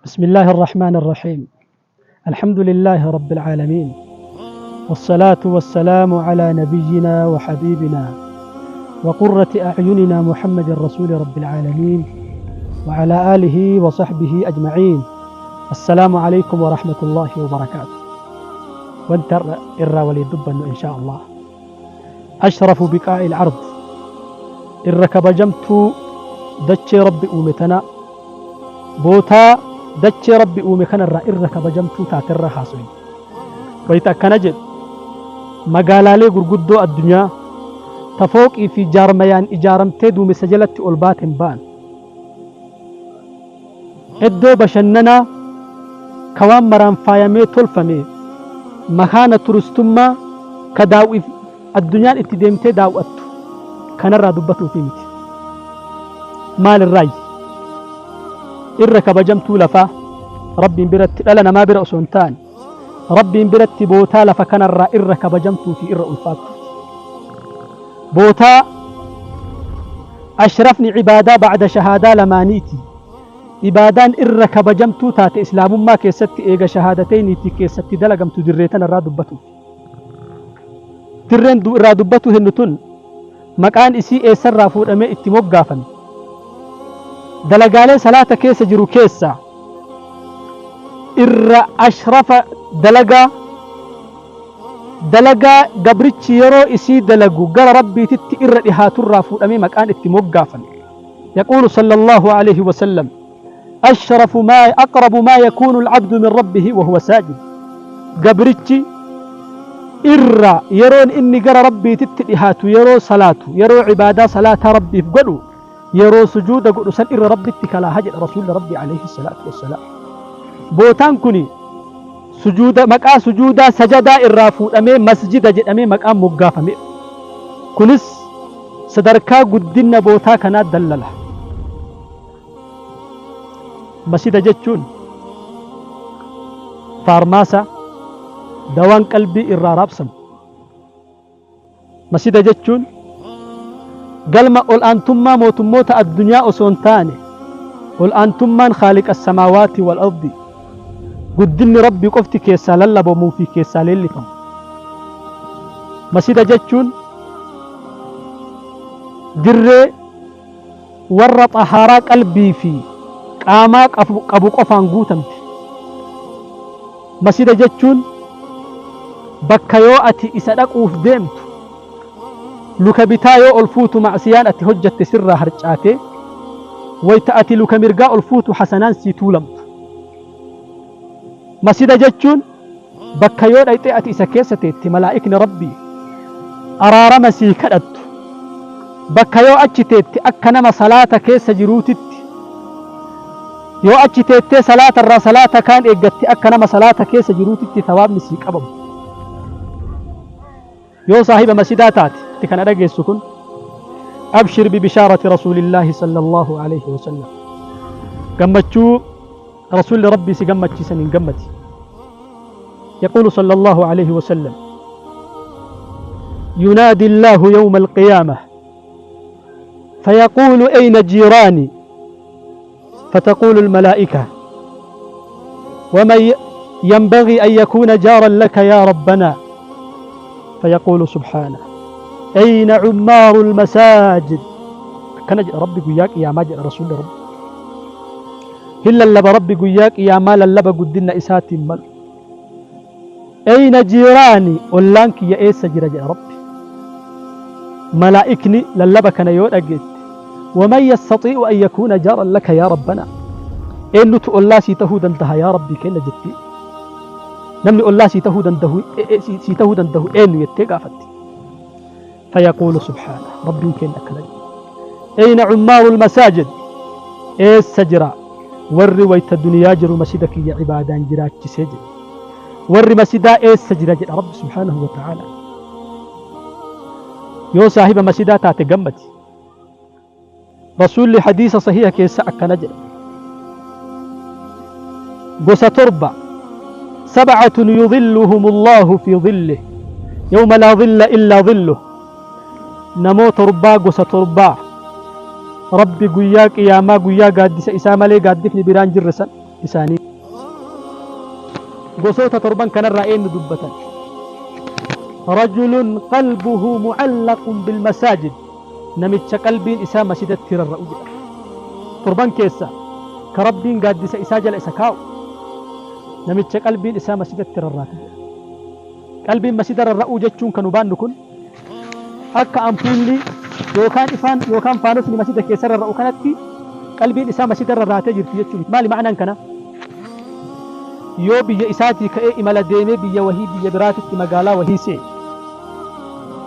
بسم الله الرحمن الرحيم. الحمد لله رب العالمين، والصلاة والسلام على نبينا وحبيبنا وقرة أعيننا محمد رسول رب العالمين وعلى آله وصحبه أجمعين. السلام عليكم ورحمة الله وبركاته. وانت إرى ولي دبن إن شاء الله. أشرف بقاع الأرض إر كبجمت دتش ربي أومتنا بوتا دتش ربي أومي كان الرا إر كبجمت تاتر حاسوين ويتا كنجد مقالالي غرغدو الدنيا تفوق في جارميان إجارمتي دومي سجلت أولبات بان إدو بشننا كوان مران فايمي تلفمي مكانة ترستما كداو الدنيا اتديمتي داو أتو كان الرا دبتو في متي مال الرأي إر كبجمتو لفا ربي برت لنا ما برأس تان ربي برت بوتا لفا كان الرا إر كبجمتو في إر ألفات بوتا أشرفني عبادة بعد شهادة لمانيتي عبادان إر كبجمتو تات إسلام ما كيست إيجا شهادتين تي كيست دلقمتو دريتنا الرا دبتو درين الرا دبتو هنتون مكان إسي إيسر رافور أمي اتموب قافن دلقالي صلاة كيس جرو كيسا إر أشرف دلقا دلقا قبرتش يرو إسي دلقو قال ربي تت إر إهات الرافور أمي مكان اتموب قافن. يقول صلى الله عليه وسلم: أشرف ما أقرب ما يكون العبد من ربه وهو ساجد. قبرتش إر يرون إني قال ربي تت إهات يرو صلاة يرو عبادة صلاة ربي فقلوا يرو سجود قلوا سن إر ربي اتكلا هجر رسول ربي عليه الصلاة والسلام. بوتان كني سجود مكا سجودا سجدا إرافو أمي مسجد جد أمي مكا مقاف أمي كنس صدركا قدنا بوتا كنا دلله مسجد جتشون فارماسا دوان قلبي إرارابسم مسجد جتشون قلما قل أنتم موت الدنيا أسونتاني قل أنتم من خالق السماوات والأرض قدني ربي قفتي كيسا للبو مو في كيسا للكم. مسجد جتشون دري ورط طهارة قلبي في قاماك أبو قفان قوتمت. مسجد جتشون بكيو أتي إسدق أوف ديمت لك بتايو الفوت معسيان أتي هجة سر هرجاتي ويتأتي لك مرقاء الفوت حسنان سيتولمت. مسجد جتشون بكيو أتي أتي إسكيستي ملائكني ربي أرارم سيكدت بكيو أتي أكنما صلاة كيس جروتت يو أتي صلاة الرا صلاة كان إجت أكنما صلاة كيس جروتت ثواب مسيك أبم. يو صاحب مسجدات تكن أرجع السكون أبشر ببشارة رسول الله صلى الله عليه وسلم. قمتشو رسول ربي سقمتشي سنين قمتي. يقول صلى الله عليه وسلم: ينادي الله يوم القيامة فيقول أين جيراني؟ فتقول الملائكة: ومن ينبغي أن يكون جارا لك يا ربنا؟ فيقول سبحانه: أين عمار المساجد؟ كان ربي قياك يا ماجد رسول ربي هلا لب ربي قياك يا مال لب قدنا إساتي مال. أين جيراني؟ أولانك يا إيسا جرى ربي ملائكني للب كان يود أجد. ومن يستطيع أن يكون جارا لك يا ربنا؟ إنه تقول سيته دنتها يا ربي كنا جتي نمني الله سيته دنده سيته دنده إنه يتقافت. فيقول سبحانه ربي كن أكلني: أين عمار المساجد؟ إيه السجرة ور ويت الدنيا جر مسجدك يا عبادان جرات سجد ور مسجدا إيه السجرة رب سبحانه وتعالى. يو صاحب مسجدا تاتقمتي رسول حديث صحيح كيس أكنجر قصة تربة: سبعة يظلهم الله في ظله يوم لا ظل إلا ظله. نموت ربا قصة ربا ربي قياك يا ما قياك قادس إسامة لي قادفني بران جرسا Isaanii gosoota torban kanarraa eenyu dubbatan? Rajulun qalbuhu mucallaqun bilmasaajid, namicha qalbiin isaa masjidatti rarra'u jedha. Torban keessa ka Rabbiin gaaddisa isaa jala isa kaa'u namicha qalbiin isaa masjidatti rarraatu jedha. Qalbiin masjida rarra'uu jechuun kan hubaannu kun akka ampuulli yookaan ifaan yookaan faanosni masjida keessa rarra'u kanatti qalbiin isaa masjida rarraatee jirti jechuun maali ma'anaan kana? Yoo biyya isaatii ka'ee imala deemee biyya wahii biyya biraatitti magaalaa wahii seene,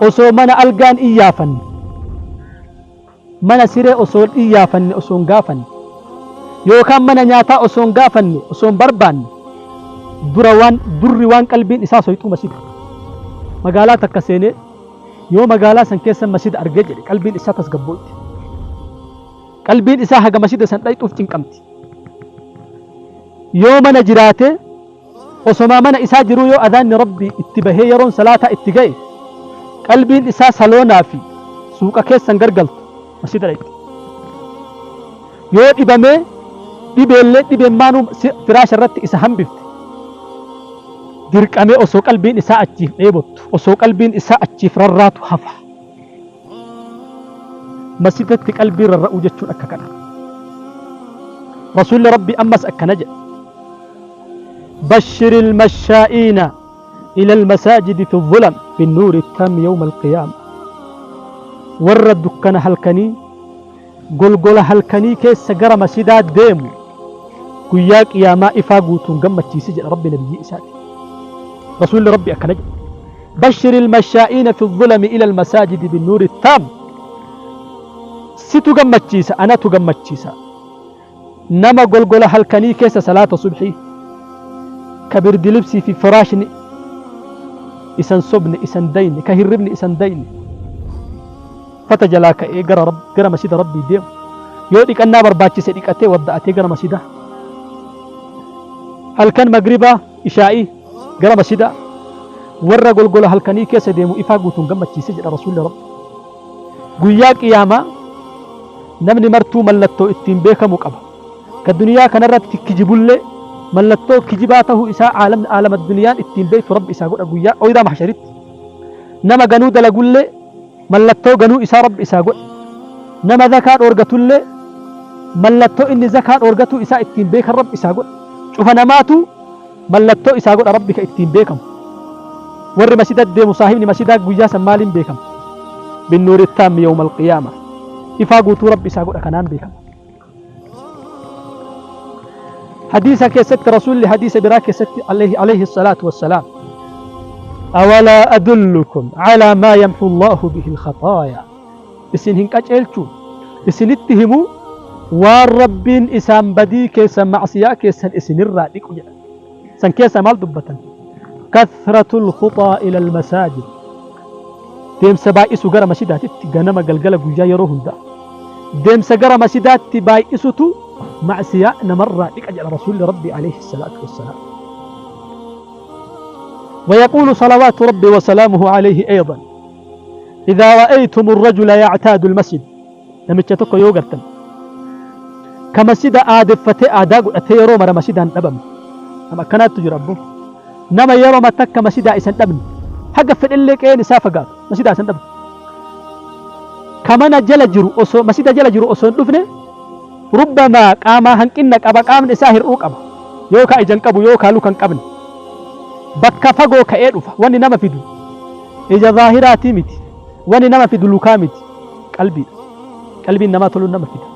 osoo mana algaan iyyaafanne, mana siree osoo hin iyyaafanne, osoo hin gaafanne, yookaan mana nyaataa osoo hin gaafanne, osoo hin barbaanne, dura waan durri waan qalbiin isaa soyxuu masjida. Magaalaa takka seenee yoo magaalaa san keessa masjida argee jedhe, qalbiin isaa tasgabbooyti. Qalbiin isaa haga masjida san dhayxuuf cinqamti. Yoo mana jiraate, osomaa mana isaa jiruu yoo adhaanni Rabbii itti bahee yeroon salaataa itti ga'e, qalbiin isaa saloonaa fi suuqa keessa hin gargaltu, masjida dhayxi. Yoo dhibamee dhibeellee dhibemmaanuu firaasha irratti isa hambifte, dirqamee osoo qalbiin isaa achiif dheebottu, osoo qalbiin isaa achiif rarraatu hafa. Masjidatti qalbiin rarra'uu jechuun akka kana. Rasuulli Rabbii ammas akkana jedhe: Bashir ilmashaa'iina ila almasaajidi fi dhulam binnuuri taam yawma alqiyaama. Warra dukkana halkanii, golgola halkanii keessa gara masjidaa deemu guyyaa qiyaamaa ifaa guutuun gammachiisi jedha Rabbi nabiyyii isaati. Rasuulli Rabbi akkana jedhe: Bashir ilmashaa'iina fi dhulami ila almasaajidi binnuuri taam. Situ gammachiisa, anatu gammachiisa. Nama golgola halkanii keessa salaata subhii ka birdilibsii fi firaashni isan sobne, isan dayne, ka hirribni isan dayne, fata jalaa ka'ee gara gara masjida Rabbii deemu, yoo dhiqannaa barbaachise dhiqatee wadda'atee gara masjidaa, halkan magribaa ishaa'ii gara masjidaa, warra golgola halkanii keessa deemu ifaa guutuun gammachiise jedha Rasuulli Rabbi. Guyyaa qiyaamaa namni martuu mallattoo ittiin beekamu qaba. Ka duniyaa kanarratti kijibullee mallattoo kijibaa tahuu isaa aalamni aalama duniyaan ittiin beektu Rabbi isaa godha guyyaa ooyraa mahsharitti. Nama ganuu dalagullee mallattoo ganuu isaa Rabbi isaa godha. Nama zakaa dhoorgatullee mallattoo inni zakaa dhoorgatuu isaa ittiin beekan Rabbi isaa godha. Cufa namaatu mallattoo isaa godha Rabbi ka ittiin beekamu. Warri masjida deemu, saahibni masjidaa guyyaa san maaliin beekama? Binnuuri taammi yawma alqiyaama. Ifaa guutuu Rabbi isaa godha, kanaan beekama. Hadiisa keessatti Rasuulli hadiisa biraa keessatti alayhi salaatu wassalaam, awalaa adullukum calaa maa yamxu Allahu bihi alkhaxaaya, isin hin qaceelchu, isinitti himu waan Rabbiin isaan badii keessan, macsiyaa keessan isinirraa dhiqu jedhan. San keessaa maal dubbatan? Kathratul khuxaa ila almasaajid, deemsa baay'isu gara masjidaatitti, ganama, galgala, guyyaa, yeroo hundaa deemsa gara masjidaatti baay'isutu macsiyaa namarraa dhiqa jedha Rasuulli Rabbii alayhi salaatu wassalaam. ويقول صلوات ربي وسلامه عليه أيضا: إذا رأيتم الرجل يعتاد المسجد، namicha tokko yoo gartan ka masjida aadeffatee aadaa godhatee yeroo mara masjidaan dhabamne, nama akkanaattu jira abbo, nama yeroo takka masjidaa isan dhabne, haga fedhellee qe'een isaa fagaatu masjidaa isan dhabne, ka mana jala jiru osoo masjida jala jiru osoo hin dhufne, rubbamaa qaamaa hanqinna qaba, qaamni isaa hir'uu qaba, yookaa ija hin qabu yookaa luka hin qabne, bakka fagoo ka'ee dhufa. Wanni nama fidu ija zaahiraatii miti, wanni nama fidu lukaa miti, qalbiidha. Qalbiin namaa toluun nama fida.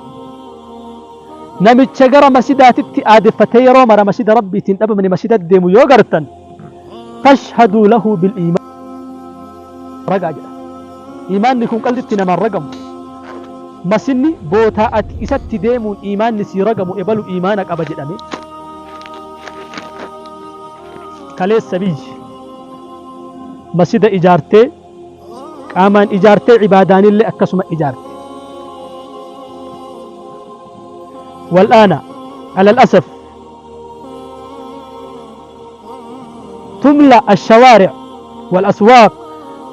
Namicha gara masjidaatitti aadeffatee yeroo mara masjida Rabbiitiin dhabamne, masjida deemu yoo gartan, fashhaduu lahu bil iimaan, ragaa jedha. Iimaanni kun qalbitti namaan ragamu. Masjidni bootaa ati isatti deemuun iimaanni sii ragamu, ebalu iimaana qaba jedhame. Kaleessa biyyi masjida ijaartee, qaamaan ijaartee, ibaadaanillee akkasuma ijaarte. والآن على الأسف تملأ الشوارع والأسواق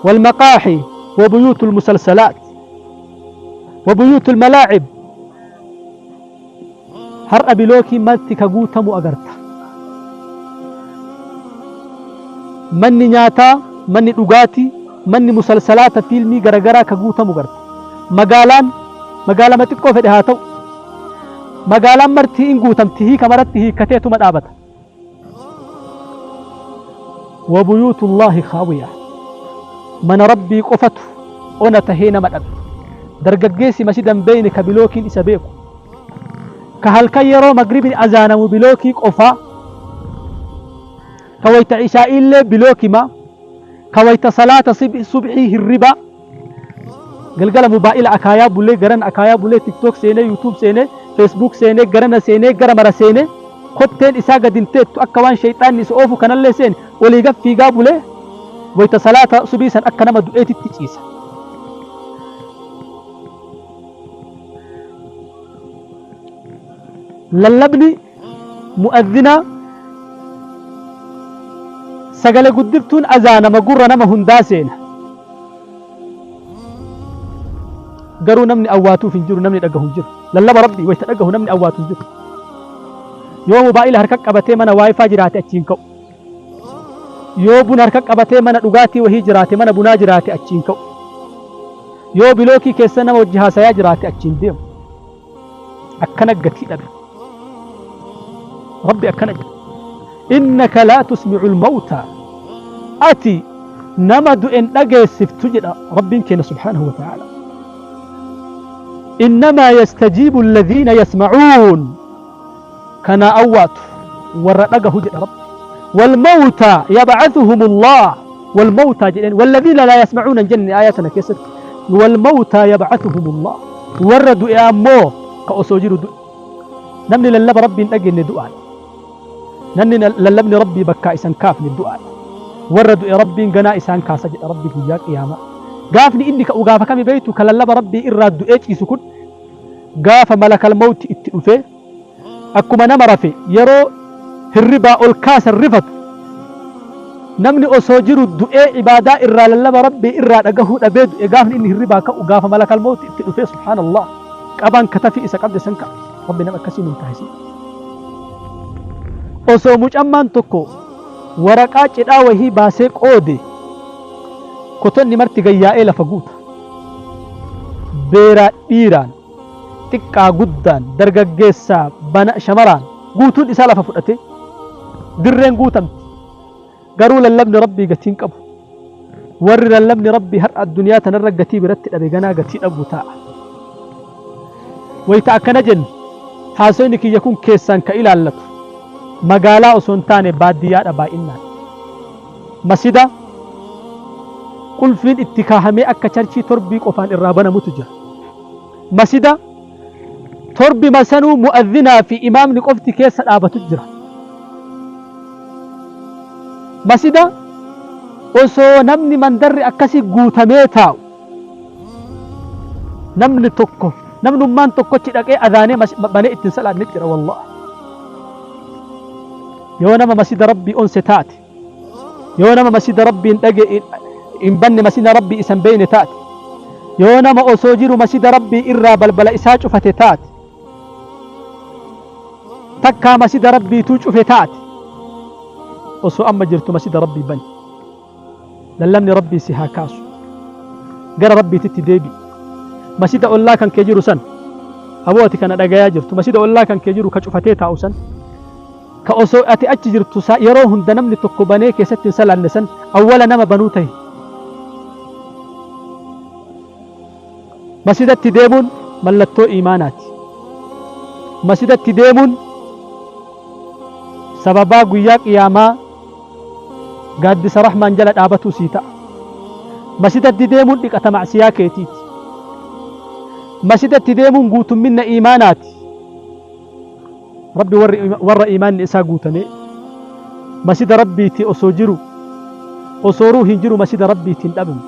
والمقاحي وبيوت المسلسلات وبيوت الملاعب. Har'a bilookiin marti ka guutamu agarta. Manni nyaataa, manni dhugaatii, manni musalsalaata fiilmii garagaraa ka guutamu garta. Magaalaan, magaalama xiqqoo fedhe haa ta'u, magaalaan marti in guutamti hiika maratti hiikkateetuma dhaabata. Wa buyuutullaahi khaawiya. Mana Rabbii qofatu ona tahee nama dhabe. Dargaggeessi masjida hin beeyne ka bilookiin isa beeku. Ka halkan yeroo magribni azaanamu bilookii qofaa. Ka wayta ishaa'iillee bilookima. Ka wayta salaata subhii hirribaa. Galgala mobaa'ila akaayaa bulee garana akaayaa bulee tiktok seenee youtube seenee facebook seenee garana seenee gara mara seenee kotteen isaa gad hin teettu akka waan sheyxaanni isa oofu kanallee seene olii gad fiigaa bulee wayta salaata subii san akka nama du'eetitti ciisa. Lallabni mu'adhinaa sagale guddiftuun azaanama gurra nama hundaa seena. Garuu namni awwaatuuf hin jiru, namni dhagahu hin jiru. Lallaba Rabbii wayta dhagahu namni awwaatu hin jiru. Yoo mobaa'ila harka qabatee mana waayifaa jiraate achiin ka'u. Yoo buna harka qabatee mana dhugaatii wahii jiraate mana bunaa jiraate achiin ka'u. Yoo bilookii keessa nama wajji haasayaa jiraate achiin deemu. Akkana gatii dhabe. Rabbi akkana jedha. Innaka laa tusmi'ul mawtaa. Ati nama du'en dhageessiftu jedha Rabbiin keenya subhaanahu wa ta'aala. Innamaa yastajiibu alladhiina yasma'uun. Kanaa awwaatu warra dhagahu jedha Rabbi. Walmawtaa yab'athuhumullah. Walmawtaa jedheen walladhiina laa yasma'uuna hin jenne aayaa tana keessatti. Walmawtaa yab'athuhumullah. Warra du'e ammoo ka osoo jiru du'e. Namni lallaba Rabbii hin dhageenye du'aadha. Namni lallabni Rabbii bakkaa isan kaafne du'aadha. Warra du'e Rabbiin ganaa isaan kaasa jedha Rabbi guyyaa qiyaamaa. Gaafni inni ka'u gaafa kami beektu ka lallaba Rabbii irraa du'ee ciisu kun gaafa malakal mawti itti dhufee akkuma nama rafe yeroo hirribaa ol kaasan rifatu namni osoo jiru du'ee ibaadaa irraa lallaba Rabbii irraa dhagahuu dhabee du'e gaafni inni hirribaa ka'u gaafa malakal mawti itti dhufee subhaanallah qabaan katafii isa qabde san ka'a. Rabbi nama akkasii nun taasisin. Osoo mucammaan tokko waraqaa cidhaa wahii baasee qoode kotonni marti gayyaa'ee lafa guuta. Beeraa dhiiraan, xiqqaa guddaan, dargaggeessaa bana shamaraan guutuun isaa lafa fudhatee dirreen guutamti. Garuu lallabni Rabbii gatii hin qabu. Warri lallabni Rabbii har'a addunyaa tanarra gatii biratti dhabe ganaa gatii dhabu taa'a. Wayta akkana jennu haasoyni kiyya kun keessaan ka ilaallatu magaalaa osoo hin taane baadiyyaadha baay'innaan. Masida qulfiin itti kaahamee akka charchii torbii qofaan irraa banamutu jira. Masida torbi masanuu mu'adhinaa fi imaamni qofti keessa dhaabatu jira. Masida osoo namni mandarri akkasii guutamee taa'u namni tokko namnummaan tokkochi dhaqee azaanee banee ittiin salaanne jira wallahi. Yoo nama masida Rabbii onse taate yoo nama masjida Rabbii hin dhage hin banne masjida Rabbii isa hin beeyne taate yoo nama osoo jiru masjida Rabbii irraa balbala isaa cufate taate takkaa masjida Rabbiituu cufe taate osoo amma jirtu masjida Rabbii bani lallabni Rabbii si haa kaasu gara Rabbiititti deebi'i masjida ollaa kan kee jiru san aboo ati kana dhagayaa jirtu masjida ollaa kan kee jiru ka cufatee taa'u san Ka osoo ati achi jirtu yeroo hunda namni tokko banee keessatti hin salaanne san awwala nama banuu tahi. Masjidatti deemuun mallattoo iimaanaati. Masjidatti deemuun sababaa guyyaa qiyaamaa gaaddisa rahmaan jala dhaabatuu sii ta'a. Masjidatti deemuun dhiqata ma'siyaa keetiiti. Masjidatti deemuun guutumminna iimaanaati. Rabbi warri warra iimaanni isaa guutamee masjida Rabbiitii osoo jiru osoo ruuhiin jiru masjida Rabbiitiin dhabame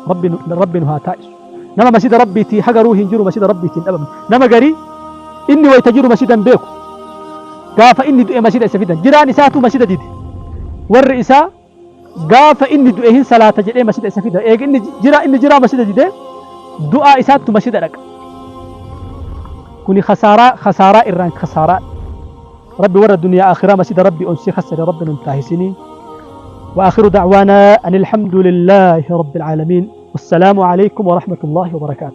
Rabbi nu Rabbi nu haa taa'isu nama masjida Rabbiitii haga ruuhiin jiru masjida Rabbiitiin dhabame nama garii inni wayta jiru masjida hin beeku gaafa inni du'e masjida isa fidan jiraan isaatuu masjida dide warri isaa gaafa inni du'e hin salaata jedhee masjida isa fida eega inni jira inni jiraa masjida didee du'aa isaattu masjida dhaqa. Kuni khasaaraa khasaaraa irraan khasaaraa. Rabbi warra duniyaa akhiraa masjida Rabbi onsee khassare Rabbi nun taasisinii. وآخر دعوانا أن الحمد لله رب العالمين، والسلام عليكم ورحمة الله وبركاته.